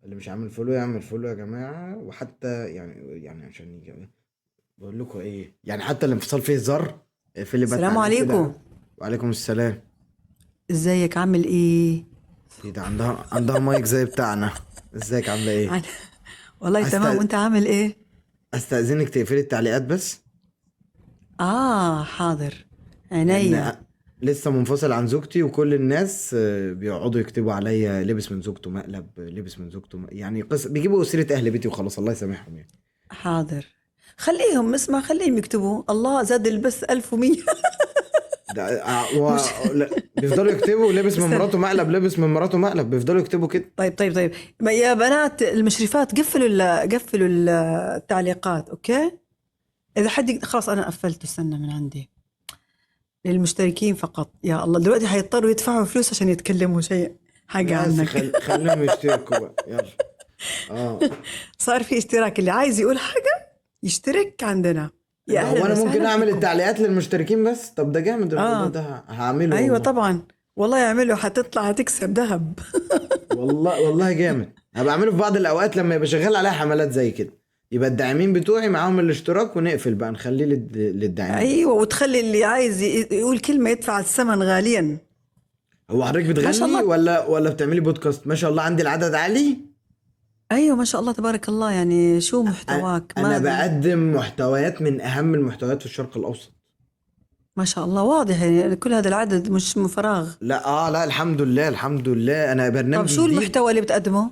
اللي مش عامل follow يعمل follow يا جماعة. وحتى يعني عشان يجي بقول لكم ايه، يعني حتى الانفصال فيه هزار. اقفلي بقى السلام التعليق كده. عليكم. وعليكم السلام. ازيك عامل ايه؟ ايه ده، عندها مايك زي بتاعنا. ازيك عاملة ايه؟ والله تمام، وانت عامل ايه؟ استأذنك تقفلي التعليقات بس. اه حاضر، عينيا. لسه منفصل عن زوجتي، وكل الناس بيقعدوا يكتبوا عليا لبس من زوجته مقلب، لبس من زوجته يعني قصة، بيجيبوا سيرة أهل بيتي وخلاص، الله يسامحهم يعني. حاضر، خليهم، اسمع، خليهم يكتبوا. الله زاد البس 1100. ده لا، بيفضلوا يكتبوا لبس من مراته مقلب، لبس من مراته مقلب، بيفضلوا يكتبوا كده. طيب يا بنات المشرفات، قفلوا التعليقات، okay؟ إذا حد خلاص أنا قفلت، استنى من عندي للمشتركين فقط. يا الله دلوقتي حيضطروا يدفعوا فلوس عشان يتكلموا شيء حاجة عنك. خليهم يشتركوا بقى، يلا. صار في اشتراك، اللي عايز يقول حاجة يشترك عندنا. يا أهلا هو أنا وسهلا ممكن أعمل فيكم. التعليقات للمشتركين بس؟ طب ده جامد الموضوع ده، هعمله. أيوة والله. طبعا، والله يعمله، هتطلع هتكسب ذهب. والله جامد. هبقى أعمله في بعض الأوقات لما يبقى شغال عليها حملات زي كده، يبقى الداعمين بتوعي معاهم الاشتراك، ونقفل بقى نخليه للداعمين. أيوة، وتخلي اللي عايز يقول كلمة يدفع الثمن غاليا. هو حضرتك بتغني ما شاء الله. ولا بتعملي بودكاست؟ ما شاء الله عندي العدد عالي. أيوة ما شاء الله تبارك الله. يعني شو محتواك؟ أنا بقدم محتويات من أهم المحتويات في الشرق الأوسط. ما شاء الله، واضح يعني كل هذا العدد مش فراغ. لا لا الحمد لله، الحمد لله. أنا برنامج طب شو جديد. المحتوى اللي بتقدمه؟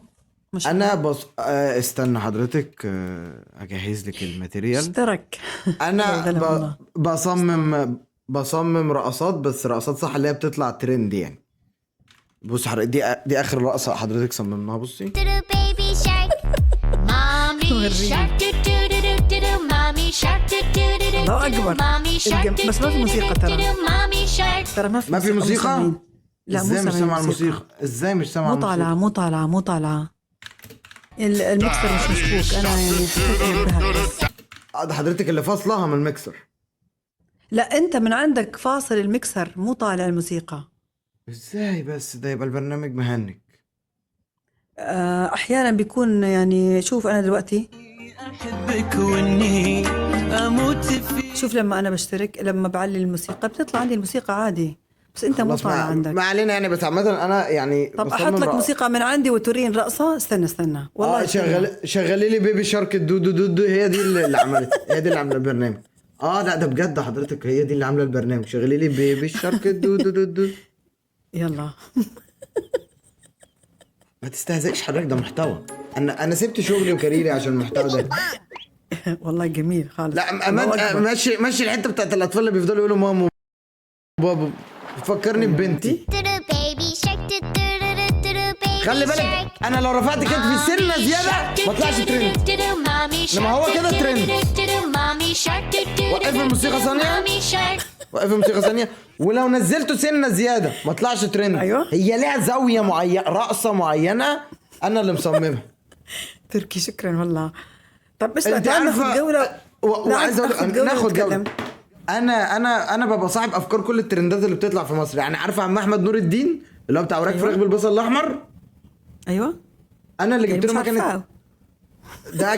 ما شاء أنا الله. بص، استنى حضرتك، أجهز لك ال material. اشترك. أنا لا، لا، والله. بصمم رقصات، بس رقصات صح اللي هي بتطلع ترند يعني. بص حضرتك، دي آخر رقصة حضرتك صممناها. بصي. الله أكبر. بس ما في موسيقى ترى. ترى ما في ما في موسيقى. موسيقى؟ لا، مو إزاي مش سامعين سامع موسيقى. الموسيقى؟ إزاي مش سامع مو طالعة، الموسيقى؟ مو طالعة، مو طالعة. الميكسر مش مشبوك. أنا يعني حسيت أنبهك بس. ده حضرتك اللي فاصلها من الميكسر. لا، أنت من عندك فاصل الميكسر، مو طالع الموسيقى. إزاي بس؟ ده يبقى البرنامج مهنج. أحيانا بيكون يعني، شوف أنا دلوقتي أحبك وإني أموت فيك. شوف لما أنا بشترك، لما بعلي الموسيقى بتطلع عندي الموسيقى عادي، بس أنت مو خلاص، طالع عندك. ما علينا يعني. بس عامة أنا يعني طب بصمم أحط لك موسيقى من عندي وتورين رقصة؟ استنى، استنى. والله استنى. شغلي لي baby shark دو دو دو دو، هي دي اللي عملت، هي دي اللي عاملة البرنامج. لا ده بجد حضرتك، هي دي اللي عاملة البرنامج. شغلي لي baby shark دو دو دو دو. يلا. ما تستهزئش حضرتك، ده محتوى. أنا سبت شغلي وكاريري عشان المحتوى ده. والله جميل خالص. لا، الله أكبر. ماشي الحتة بتاعت الأطفال اللي بيفضلوا يقولوا ماما وبابا، بتفكرني ببنتي. خلي بالك، أنا لو رفعت كتفي سنة زيادة ما طلعش ترند. إنما هو كده ترند. وقف الموسيقى ثانية. وقف الموسيقى ثانية. ولو نزلته سنة زيادة ما طلعش ترند. أيوة. هي ليها زاوية معينة، رقصة معينة أنا اللي مصممها. تركي شكرا والله. طب بس أنت تعال ناخذ عارفة جولة. لا، وعايز أقول ناخذ جولة ناخذ جولة. ونتكلم. أنا ببقى صاحب أفكار كل الترندات اللي بتطلع في مصر. يعني عارفة عم أحمد نور الدين اللي هو بتاع وراك أيوة. فراخ بالبصل الأحمر؟ أيوة. أنا اللي جبت يعني له مش مكنة. عارفاه. ده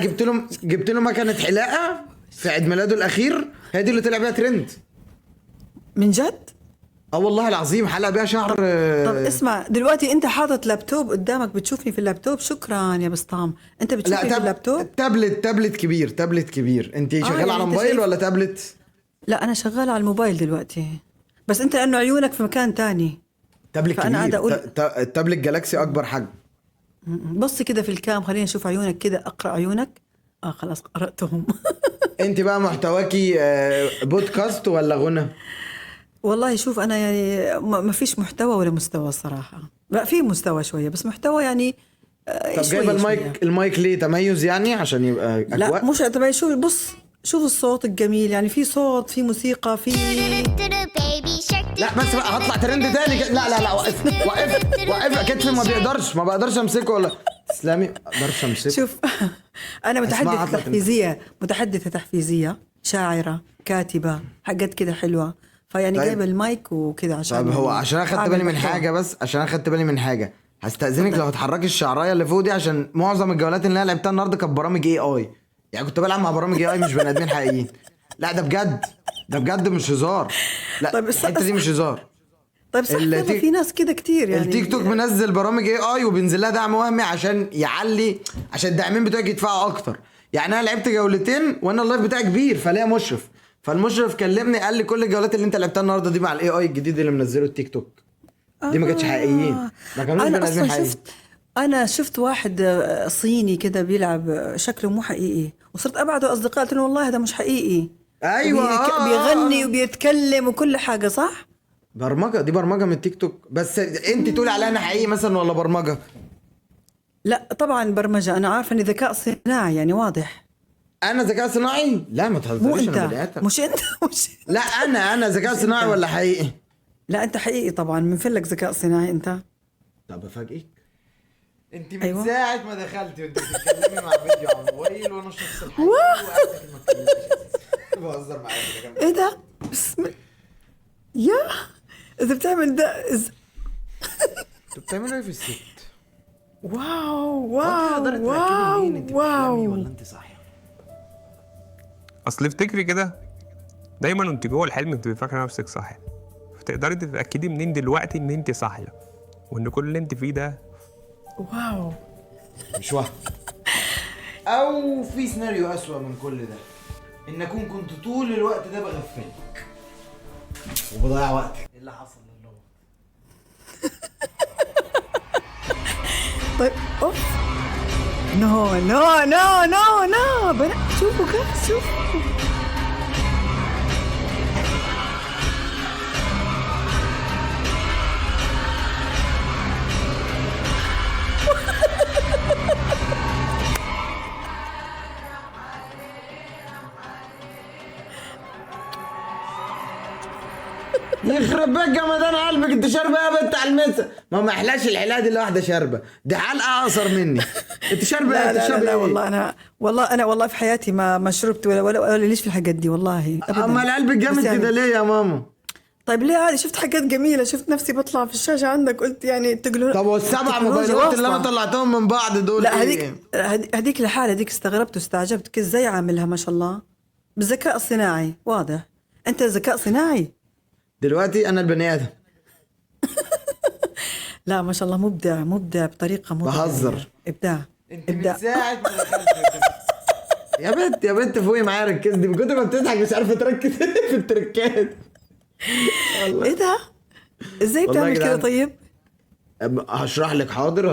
جبت له مكنة حلاقة في عيد ميلاده الأخير، هي دي اللي طلع بيها ترند. من جد؟ والله العظيم حلق بيها شعر. طب اسمع، دلوقتي انت حاطط لابتوب قدامك، بتشوفني في اللابتوب؟ شكرا يا بسطام. انت بتشوفني لا، في اللابتوب؟ تابلت كبير، تابلت كبير. انت شغالة يعني على انت موبايل شايف؟ ولا تابلت؟ لا، انا شغالة على الموبايل دلوقتي، بس انت لانه عيونك في مكان تاني. تابلت فأنا كبير. قاعدة أقول التابلت جالاكسي اكبر حجم. بص كده في ال cam، خلينا نشوف عيونك كده، اقرا عيونك. خلاص قراتهم. انت بقى محتواكي بودكاست ولا غنى؟ والله شوف، أنا يعني ما فيش محتوى ولا مستوى الصراحة. لا، في مستوى شوية، بس محتوى يعني، طب شوية جايبة المايك، شوية. المايك ليه؟ تميز يعني عشان يبقى لا، أجواء؟ مش تميز. شوف، بص، شوف الصوت الجميل، يعني في صوت، في موسيقى، في لا بس بقى هطلع ترند تاني لا، لا، لا، وقف، وقف، وقف. كتفي ما بيقدرش، ما بقدرش امسكه ولا تسلمي، ما اقدرش امسكه. شوف، أنا اسمع، متحدثة هطلع ترند. تحفيزية، متحدثة تحفيزية، شاعرة، كاتبة، حاجات كده حلوة. فيعني طيب. جايبة المايك وكده عشان طب هو يعني عشان أخدت أعمل بالي من محتوى. حاجة، بس عشان أخدت بالي من حاجة، هستأذنك لو هتحركي الشعرايه اللي فوق دي، عشان معظم الجولات اللي انا لعبتها النهارده كانت برامج AI، يعني كنت بلعب مع برامج AI مش بني ادمين حقيقيين. لا ده بجد، ده بجد مش هزار. لا طيب الحتة دي مش هزار. طيب صح، في ناس كده كتير يعني. التيك توك منزل برامج AI وبينزل لها دعم وهمي عشان يعلي، عشان الداعمين بتوعك يدفعوا اكتر. يعني انا لعبت جولتين وانا ال live بتاعي كبير فليا مشرف، فالمشرف كلمني قال لي كل الجولات اللي انت لعبتها النهارده دي مع ال AI الجديد اللي منزله التيك توك دي ما كانتش حقيقيين، ما كانوش انا بني ادمين اصلا حقيقيين. شفت، انا شفت واحد صيني كده بيلعب شكله مو حقيقي، وصرت ابعته اصدقاء قلت له والله هذا مش حقيقي. ايوه بيغني وبيتكلم وكل حاجة صح؟ برمجة، دي برمجة من التيك توك. بس انت تقولي عليها انا حقيقي مثلا ولا برمجة؟ لا طبعا برمجة، انا عارفه اني ذكاء صناعي يعني واضح. انا ذكاء صناعي؟ لا ما مو تهزريش، انا انت، بني ادم. مش انت مش لا انا ذكاء صناعي ولا حقيقي؟ لا انت حقيقي طبعا، من فين لك ذكاء صناعي انت؟ طب افاجئك، انت من أيوة. ساعة ما دخلتي وانت بتتكلمي مع فيديو على الموبايل وانا الشخص الحقيقي وقعدت ما اتكلمتش. بهزر معاك يا جماعة. ايه ده؟ بسم يا اذا بتعمل ده انتوا بتعملوا ايه في الست؟ wow هو wow انت تقدري تركبي منين؟ انت wow بتحلمي wow ولا انت صاحية؟ اصل افتكري كده، دايما وانت جوه الحلم بتبقي فاكره نفسك صاحية، فتقدري تتاكدي منين دلوقتي ان انت صاحية وان كل اللي انت فيه ده wow؟ مش وهم. او في سيناريو اسوأ من كل ده، ان اكون كنت طول الوقت ده بغفلك وبضيع وقتك. ايه اللي حصل للروبوت؟ طيب اوف، no no no no no، شوفوا كيف، شوفوا. يخرب بيت جمدان قلبك، انت شاربه ايه يا بنت على المسا؟ ما احلاش الحلاقة دي اللي واحدة شاربه، دي حلقة اقصر مني. انت شاربه ايه؟ لا انت لا لا, شاربه لا ايه؟ والله انا، والله انا والله في حياتي ما شربت ولا ولا, ولا ليش في الحاجات دي والله ابدا. اما القلب الجامد بس يعني كده ليه يا ماما؟ طيب ليه عادي؟ شفت حاجات جميلة، شفت نفسي بطلع في الشاشة عندك، قلت يعني التكنولوجيا. طب والسبع موبايلات اللي انا طلعتهم من بعض دول لا ايه؟ هذيك هذيك لحالها، هذيك استغربت واستعجبت كيف ازاي عاملها ما شاء الله بالذكاء الصناعي. واضح انت ذكاء صناعي دلوقتي انا البني ادم. لا ما شاء الله مبدع، مبدع بطريقة مو طبيعية. بهزر. ابداع انت من ابداع. ساعة ما دخلت يا بنت، يا بنت فوقي معايا ركزني، من كتر ما بتضحك مش عارفه تركز في التركات. ايه ده؟ ازاي والله يا بتعمل كده جدعان. طيب؟ هشرح لك حاضر،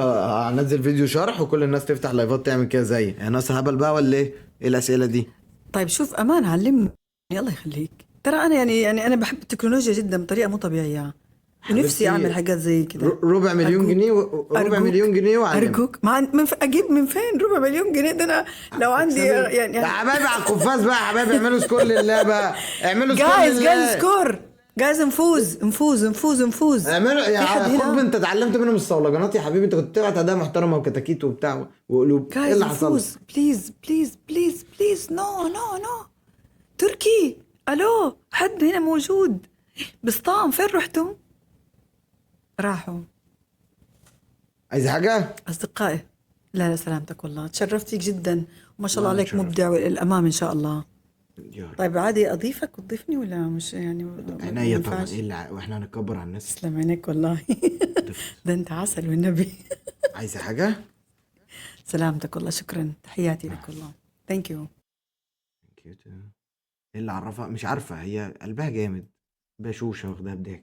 هنزل فيديو شرح وكل الناس تفتح لايفات تعمل كده زيي. يا ناس هبل بقى ولا ايه؟ ايه الاسئلة دي؟ طيب شوف امان علمني الله يخليك، ترى انا يعني انا بحب التكنولوجيا جدا بطريقة مو طبيعية، ونفسي حبيبتي، اعمل حاجات زي كده. ربع مليون أرجوك. جنيه ربع أرجوك. مليون جنيه وعلمك. ارجوك ما عن... من اجيب من فين ربع مليون جنيه؟ ده انا لو عندي يعني يا حبايبي على القفاز بقى، يا حبايبي اعملوا score لله بقى، اعملوا score guys لله. guys score guys، نفوز نفوز نفوز نفوز. اعملوا يا في حد هنا؟ قطب، انت اتعلمت منهم الصولجانات يا حبيبي، انت كنت بتبعت هدايا محترمه وكتاكيت وبتاع وقلوب. ايه guys اللي حصل؟ نفوز please please please please. no no no تركي، الو حد هنا موجود؟ بسطام فين رحتم؟ راحوا عايز حاجة؟ اصدقائي. لا لا سلامتك والله، تشرفت فيك جدا وما شاء الله والله عليك تشرفت. مبدع والامام ان شاء الله. يا رب. طيب عادي اضيفك وتضيفني ولا مش يعني ما عينيا طبعا. ينفعش؟ ايه اللي واحنا هنتكبر على الناس؟ تسلم عينيك والله. ده انت عسل والنبي. عايزه حاجة؟ سلامتك والله، شكرا، تحياتي لك والله. thank you. cute. ايه اللي عرفها؟ مش عارفه، هي قلبها جامد، بشوشه واخدها بضحك.